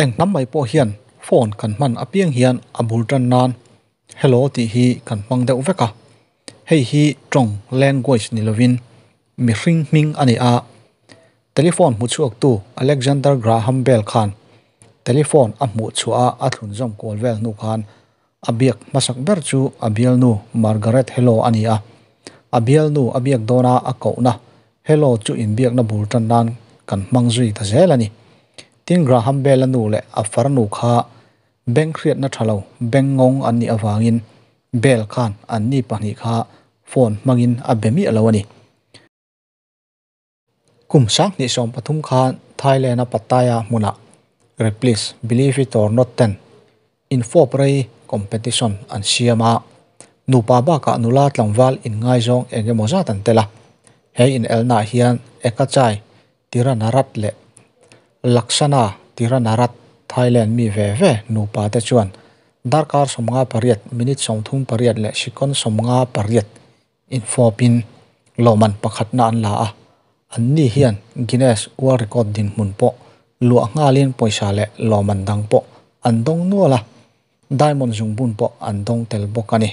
Eng hnam mai pawh hian phone kan hman apiang hian a bul tan nan hello tih hi kan hmang deuh vek a. Hei hi tawng, language, ni lovin mihring hming a ni a. Telephone hmu chhuaktu Alexander Graham Bell khan telephone a hmuh chhuah a a thlunzawm kual vel hnu khan a biak hmasak ber chu a bialnu Margaret Hello a ni a. A bialnu a biak dawna a kohna Hello chu inbiakna bul tan nan kan hmang zui ta zel a ni. Tin Graham Bell-a nu leh a farnu kha bank hriatna tha lo, bank ngawng an nih avangin Bell khan an ni pahnih kha phone hmangin a be miah lo a ni. Kum 2013 khan Thailand-a Pattaya hmunah Ripley's Believe It or Not ten infawp rei competition an siam a, nupa bakah nula tlangval inngaizawng eng emaw zat an tel a. He inelnaah hian Ekachai Tiranarat leh Laksana Tiranarat, Thailand mi ve ve nupa te chuan darkar 58, minute 38 leh sikon 58 infawpin lawmman pakhatna an la a. Anni hian Guinness World Record dinhmun pawh luah nghalin pawisa leh lawmman dang pawh an dawng nual a, diamond zungbun pawh an dawng tel bawk a ni.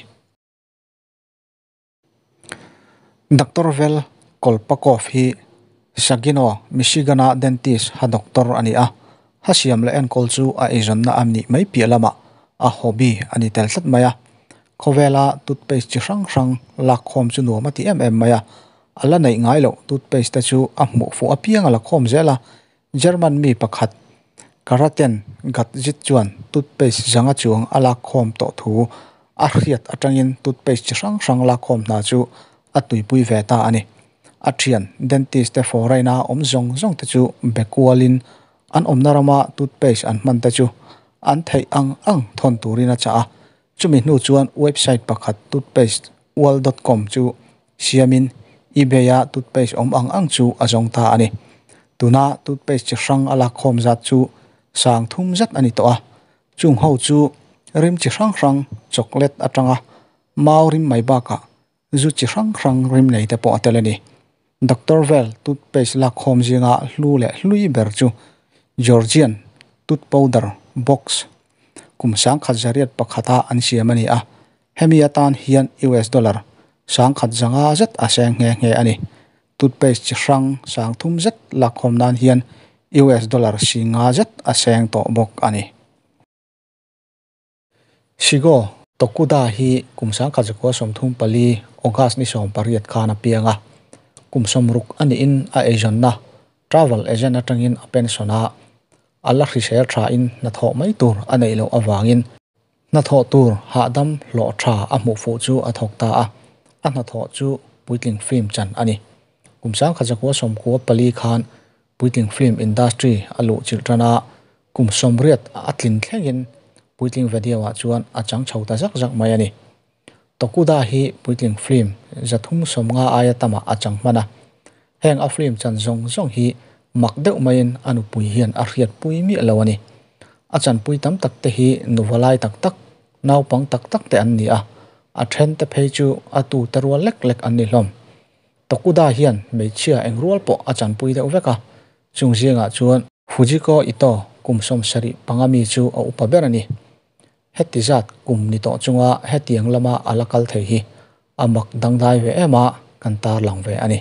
Doctor Vel Kolpakov hi Saginaw, Michigan-a dentist ha doctor a ni a. Ha siam leh enkawl chu a eizawnna a nih mai piah lamah a hobby a ni tel tlat mai a. Khawvela toothpaste chi hrang hrang lakkhawm chu nuam a ti em em mai a. A la neih ngai loh toothpaste te chu a hmuh fuh apiang a la khawm zel a. German mi pakhat Karaten Gatzit chuan toothpaste zanga chuang a lakkhawm tawh thu a hriat atangin toothpaste chi hrang hrang lakkhawm hna chu a tuipui ve ta a ni. A thian dentist te foreign-a awm zawng zawng te chu be kualin an awmna rama toothpaste an hman te chu an theih ang ang thawn turin a chah a. Chumi hnu chuan website pakhat toothpaste world dot com chu siamin eBay-a toothpaste awm ang ang chu a zawng ta a ni. Tuna toothpaste chi hrang a lakkhawm zat chu 3000 zet a ni tawh a. Chung ho chu rim chi hrang hrang chocolate atanga mau rim mai bakah zu chi hrang hrang rim nei te pawh a tel a ni. Doctor Vel toothpaste lakkhawm zinga hlu leh hlui ber chu Georgian tooth powder box kum 1901-a an siam a ni a. Hemi atan hian US dollar 1500 zet a seng nghe nghe a ni. Toothpaste chi hrang 3000 zet lakkhawm nan hian US dollar 50 zet a seng tawh bawk a ni. Shigo Tokuda hi kum 1934 August ni 18 khan a piang a. Kum 60 a niin a eizawnna travel agent atangin a pension a. A la hrisel thain hnathawh mai tur a neih loh avangin hnathawh tur hahdam hlawh tha a hmuh fuh chu a thawk ta a. A hnathawh chu puitling film chan a ni. Kum 1994 khan puitling film industry a luh chilh tan a. Kum 80 a tlin thlengin puitling video-ah chuan a chang chho ta zak zak mai a ni. Tokuda hi puitling film 350 aia tamah a chang hman a. Heng a film chan zawng zawng hi mak deuh maiin a nupui hian a hriat pui miah lo a ni. A chanpui tam tak te hi nuvalai tak tak, naupang tak tak te an ni a. A then te phei chu a tu te rual lek lek an ni hlawm. Tokuda hian hmeichhia eng rual pawh a chanpui deuh vek a. Chung zingah chuan Fujiko Ito kum 75 mi chu a upa ber a ni. Heti zat kum ni tawh chunga hetiang lama a la kal thei hi a mak dangdai ve em a, kan tarlang ve a ni.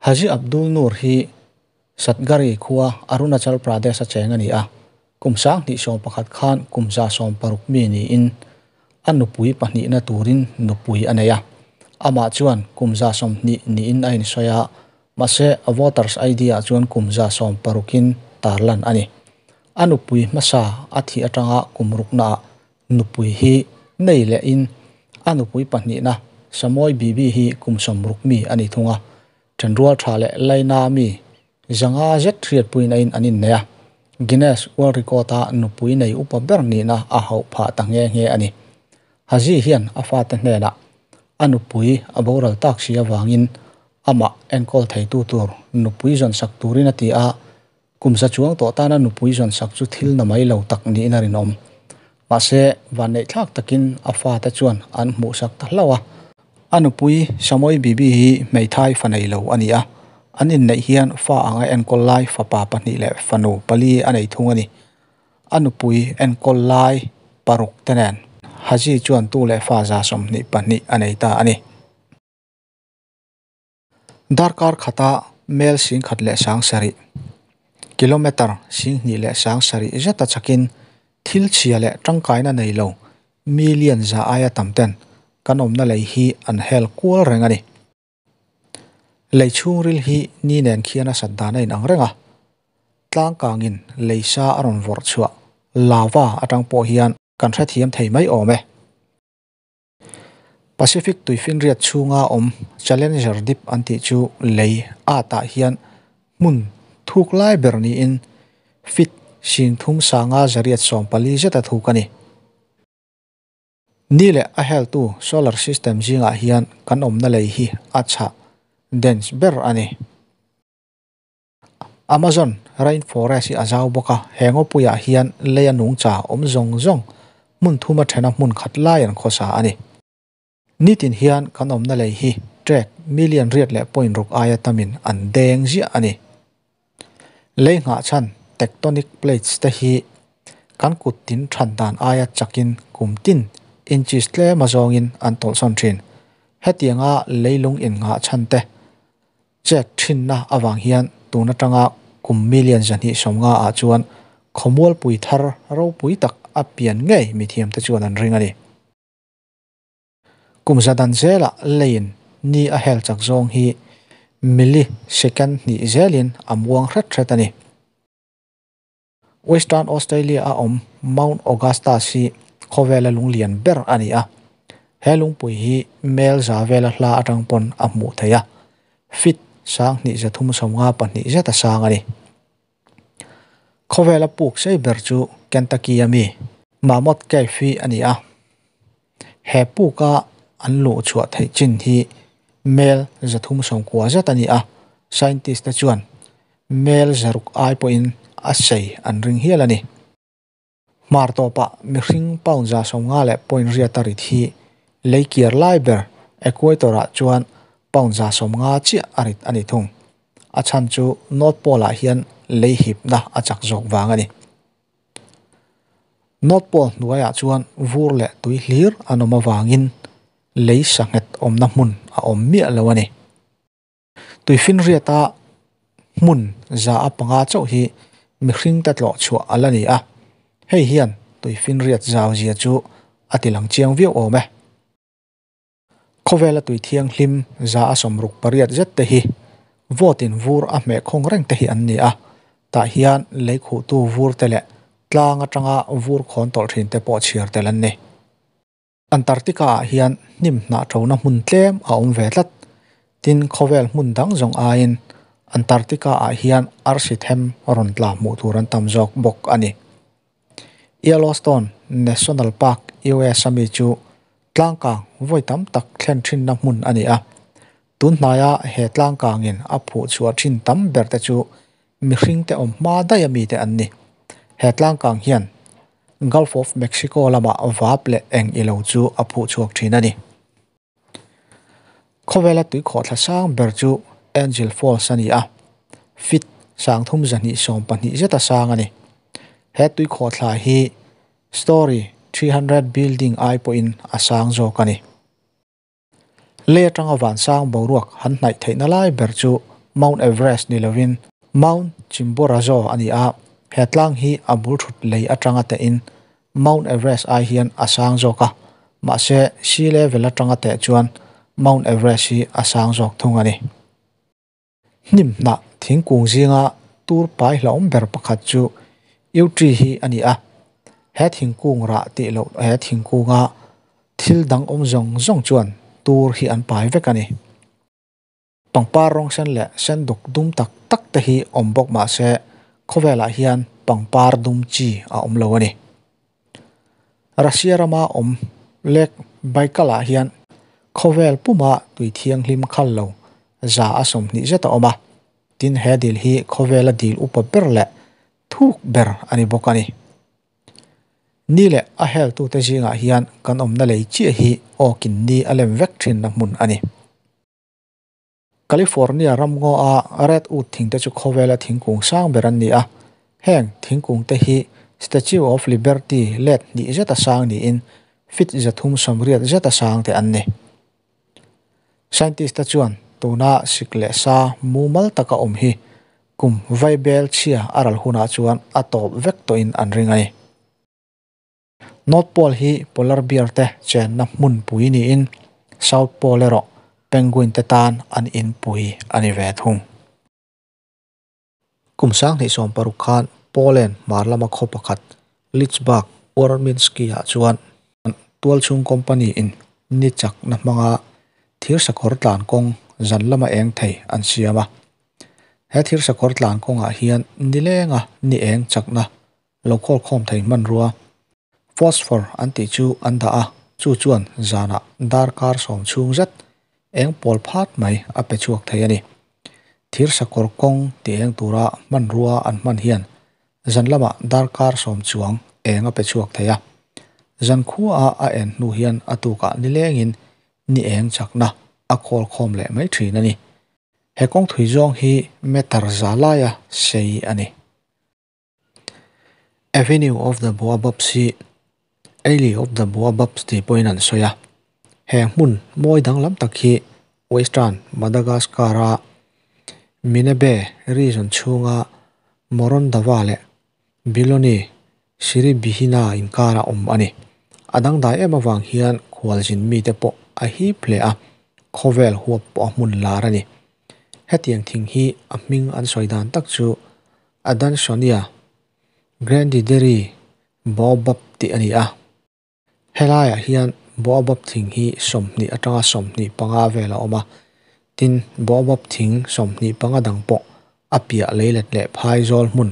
Haji Abdul Noor hi Satgari khua Arunachal Pradesh a cheng a ni a. Kum 2011 khan kum 160 mi niin a nupui pahnihna turin nupui a nei a. Amah chuan kum 120 niin a insawi a, mahse a voters ID-ah chuan kum 160-in tarlan a ni. A nupui hmasa a thih atanga kum ruknaah nupui hi nei lehin a nupui pahnihna Samoy Bibi hi kum 60 mi a ni thung a. Thenrual tha leh Laina mi 500 zet hriatpuina in an innei a. Guinness World Record-a nupui nei upa ber nihna a hauh phah ta nghe nghe a ni. Haji hian a fate hnenah a nupui a boral tak si avangin amah enkawl theitu tur nupui zawn sak turin a ti a. Kum za chuang tawh tana nupui zawn sak chu thil na mai lo tak niin a rinawm. Mahse, vanneih thlak takin a fate chuan an hmuh sak ta hlauh a. A nupui Samoy Bibi hi hmeithai fa nei lo a ni a. An inneih hian fa anga enkawl lai fapa pahnih leh fanu pali a nei thung a ni. A nupui enkawl lai paruk te nen Haji chuan tu leh fa 22 a nei ta a ni. Darkar khata mel 17,000, kilometre 27,000 zeta chakin thil chhia leh tangkaina nei lo million za aia tam ten kan awmna lei hi an hel kual reng a ni. Lei chhungril hi ni nen khian a sat dan a inang reng a, tlangkangin lei sa a rawn vawrh chhuah lava atang pawh hian kan hrethiam thei mai awm e. Pacific tuifinriat chhunga awm Challenger Deep an tih chu lei atah hian hmun thuk lai ber niin feet 3514 zeta thuk a ni. Ni leh a heltu solar system zingah hian kan awmna lei hi a chhah dense ber a ni. Amazon rainforest hi a zau bawk a, he ngawpuiah hian leia nungcha awm zawng zawng hmun thuma thena hmun khat lai an khawsa a ni. Nitin hian kan awmna lei hi trek million riat leh point ruk aia tamin an deng ziah a ni. Lei nghah chhan tectonic plates te hi kan kut tin than dan aia chakin kum tin inches tlem azawngin an tawlhsawn thin. Hetianga leilung in nghah chhan te chet thinna awang hian tun atanga kum million 250 ah chuan khawmual pui thar ropui tak a pian ngei mi thiam te chuan an ring a ni. Kum zadan zela leiin ni a hel chak zawng hi milli second hnih zelin a muang hret hret a ni. Western Australia a awm Mount Augustus hi khawvela lunglian ber a ni a. He lungpui hi mel za vela hla atang pawn a hmuh theih a. Feet 2352 zeta sang a ni. Khawvela puk sei ber chu Kentucky a mi Mammoth Cave hi a ni a. He puka an luh chhuah theih chin hi mel 390 zet a ni a. Scientist te chuan mel 600 ai pawhin a sei an ring hial a ni. Hmar tawpah mihring pound 150 leh point riat a rit hi lei kiar lai ber equator ah chuan pound 150 chiah a rit a ni thung. A chhan chu North Pole ah hian lei hipna a chak zawk vang a ni. North Pole hnuaiah chuan vur leh tui hlir an awm avangin lei sanghet awmna hmun a awm miah lo a ni. Tuifinriata hmun za a panga chauh hi mihring te tlawh chhuah a la ni a. Hei hian tuifinriat zau zia chu a tilang chiang viau awm e. Khawvela tui thianghlim za a 68 zet te hi vawtin vur a hmeh khawng reng te hi an ni a. Tah hian lei khuhtu vur te leh tlang atanga vur khawn tawlh thin te pawh chhiar tel an ni. Antarctica ah hian hnim hnah thona hmun tlem a awm ve tlat. Tin khawvel hmun dang zawng aiin Antarctica ah hian arsi them rawn tla hmuh tur an tam zawk bawk a ni. Yellowstone National Park US a mi chu tlangkang vawi tam tak thlen thinna hmun a ni a. Tun hnaia he tlangkangin a phuh chhuah thin tam ber te chu mihring te awm hma daih a mi te an ni. He tlangkang hian Gulf of Mexico lamah vap leh eng ilo chu a phuh chhuak thin a ni. Khawvela tui khawhthla sang ber chu Angel Falls a ni a, feet 3224 zeta sang a ni. He tui khawhthla hi Story 300 building ai pawhin a sang zawk a ni. Lei atanga van sang boruak han hnaih theihna lai ber chu Mount Everest ni lovin Mount Chimborazo a ni a, he tlang hi a bul thut lei atanga tehin Mount Everest ai hian a sang zawk a, mahse sea level atanga teh chuan Mount Everest hi a sang zawk thung a ni. Hnim hnah thingkung zinga tur pai hlauhawm ber pakhat chu yew tree hi a ni a. He thingkung rah tih loh he thingkunga thil dang awm zawng zawng chuan tur hi an pai vek a ni. Pangpar rawng sen leh sen duk dum tak tak te hi awm bawk mahse khawvelah hian pangpar dum chi a awm lo a ni. Russia rama awm Lake Baikal-ah hian khawvel puma tui thianghlim khal lo 120 zet a awm a. Tin he dil hi khawvela dil upa ber leh thuk ber a ni bawk a ni. Ni leh a heltute zingah hian kan awmna lei chiah hi awkin ni a lem vek thinna hmun a ni. California ramngaw a redwood thing te chu khawvela thingkung sang ber an ni a. Heng thingkung te hi Statue of Liberty let hnih zeta sang niin feet 380 zeta sang te an ni. Scientist te chuan tuna sik leh sa mumal taka awm hi kum vaibel chhia a ral hunah chuan a tawp vek tawhin an ring a ni. North Pole hi polar bear te chenna hmunpui niin South Pole erawh penguin te tan an inpui a ni ve thung. Kum 2016 khan Poland hmar lama khaw pakhat Lidzbark Warmiński-ah chuan tualchhung company in ni chakna hmanga thirsakawr tlan kawng zan lama eng thei an siam a. He thirsakawr tlan kawngah hian nilenga ni eng chakna lo khawl khawm thei hmanrua phosphor an tih chu an dah a, chu chuan zanah darkar 10 chhung zet eng pawl phat mai a pe chhuak thei a ni. Thirsakawr kawng ti eng tura hmanrua an hman hian zan lama darkar 10 chuang eng a pe chhuak thei a. Zan khua a en hnu hian a tukah nilengin ni eng chakna a khawl khawm leh mai thin a ni. He kawng thui zawng hi meter za laia sei a ni. Avenue of the Baobabs hi Alley of the Baobabs tih pawhin an sawi a. He hmun mawi danglam tak hi Western Madagascar-a Menabe region chhunga Morondava leh Bilony Tsiribihina inkara awm a ni. A dangdai em avang hian khualzin mite pawh a hip hle a, khawvel huap pawh a hmun lar a ni. Hetiang thing hi a hming an sawi dan tak chu Adansonia Grandidieri Baobab tih a ni a. Helaiah hian Baobab thing hi 20 atanga 25 vel a awm a. Tin, Baobab thing 25 dang pawh a piah leilet leh phai zawl hmun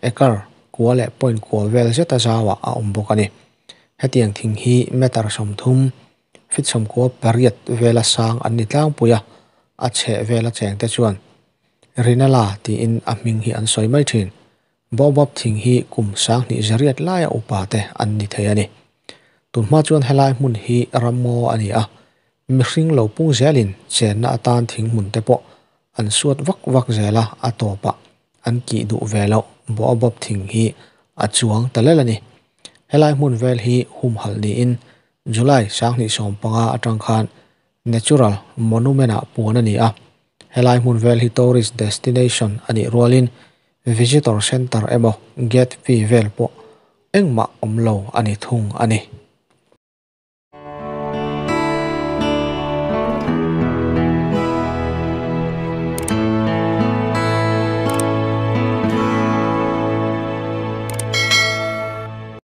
acre kua leh point kua vel zeta zauah a awm bawk a ni. Hetiang thing hi meter 30 feet 98 vela sang an ni tlangpui a, a chheh vela cheng te chuan Rinala tiin a hming hi an sawi mai thin. Baobab thing hi kum 2800 laia upa te an ni thei a ni. Tunhma chuan helai hmun hi ramngaw a ni a, mihring lo pung zelin chenna atan thing hmun te pawh an suat vak vak zela a tawpah an kih duh ve loh Baobab thing hi a chuang ta lel a ni. Helai hmun vel hi humhalh niin July 2015 atang khan Natural Monument-ah puan a ni a. Helai hmun vel hi tourist destination a nih rualin visitor center emaw gate fee vel pawh engmah awm lo a ni thung a ni.